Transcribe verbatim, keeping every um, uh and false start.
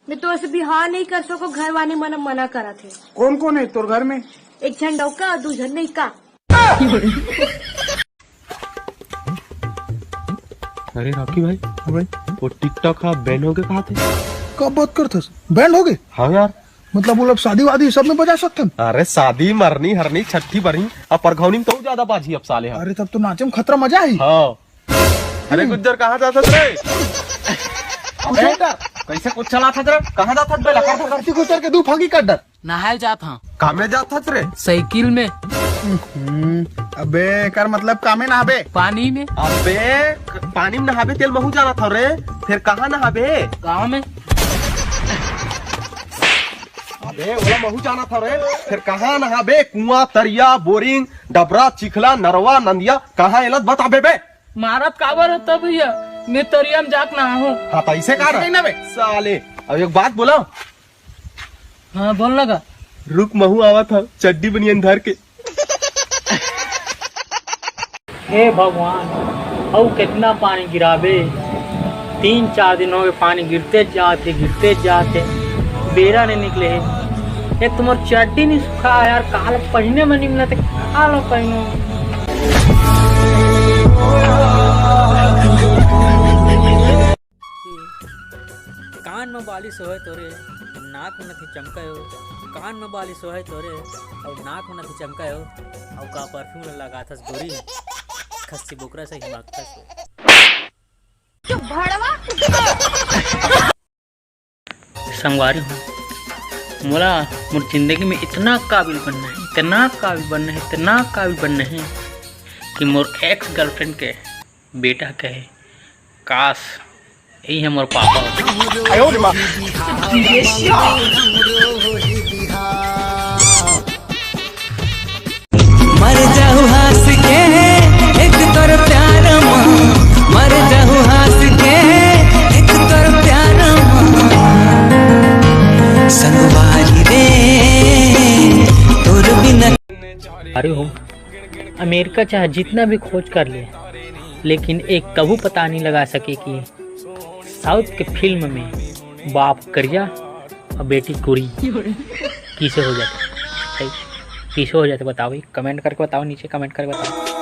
मैं तो ऐसे बिहाव नहीं कर सको, घर वाले मन मना करत हे। कौन कौन है तोर घर में? एक झन डौका और दू झन नहीं का। अरे रॉकी भाई, हाँ भाई। वो TikTok हा ban हो गए कहा थे? कब बात करथस? Ban हो गए? हाँ यार। मतलब वो लोग शादी वादी सब में बजा सकथन? अरे शादी, मरनी, हरनी, छठी, बरनी, अब परघौनी में तो ज्यादा बाजी अब साले हा। अरे तब तो नाचे में खतरा मजा ही। हाँ। अरे गुज्जर, कहाँ जात हस रे? कुछ नहीं कर। कैसे कुछ चलात हस रे? कहाँ जात हस बे? लकर धर। धरती कुचर के दू फांकी काट डर। नहाए जात हंव। कामे जात हस रे? साइकिल में। हम्म, अबे एकर मतलब कामे नहाबे? पानी में। अबे क-, पानी में नहाबे तेला महूं जानत हंव रे, फेर कहाँ नहाबे? गाँव में। अबे ओला महूं जानत हंव रे, फेर कहाँ नहाबे? कुआं, तरिया, बोरिंग, डबरा, चिखला, नरवा, नंदिया, कहाँ एला बताबे बे? मारत काबर हस त भैया, मैं तरिया में जाके नहाहूं। हाँ, त ऐसे का रहा? नहीं ना बे। साले, अब एक बात बोला। हाँ, बोल ना गा। रुक, महूं आवत हंव, चड्डी बनियान धर के। हे भगवान, अउ कितना पानी गिराबे? तीन चार दिन हो गए, पानी गिरते जात हे, गिरते जात हे, बेरा नहीं निकले हे। एक तो मोर चड्डी नहीं सूखा यार, काल पहिने में निमना ते काल पहिनो। कान म बाली सोहे तोरे, नाक म नथी चमकायो। कान म बाली सोहे तोरे, अउ नाक म नथी चमकायो। अउ का परफ्यूम ल लगाथस गोरी, खस्सी बोकरा से ही मांगथस। चुप भड़वा। संगवारी हो, मोला मोर जिंदगी में इतना काबिल बनना हे, इतना काबिल बनना हे, इतना काबिल बनना हे कि मोर एक्स गर्लफ्रेंड के बेटा कहे, "काश, यही हमर पापा होते।" मर जाहू हंस के एक तोर प्यार मा, मर जाहू हंस के एक तोर प्यार मा, संगवारी रे तोर बिना। अरे हो, अमेरिका चाहे जितना भी खोज कर ले, लेकिन एक कभू पता नहीं लगा सके कि साउथ के फिल्म में बाप करिया अउ बेटी गोरी किसे हो जाथे, किसे हो जाथे बताओ, कमेंट करके बताओ, नीचे कमेंट करके बताओ।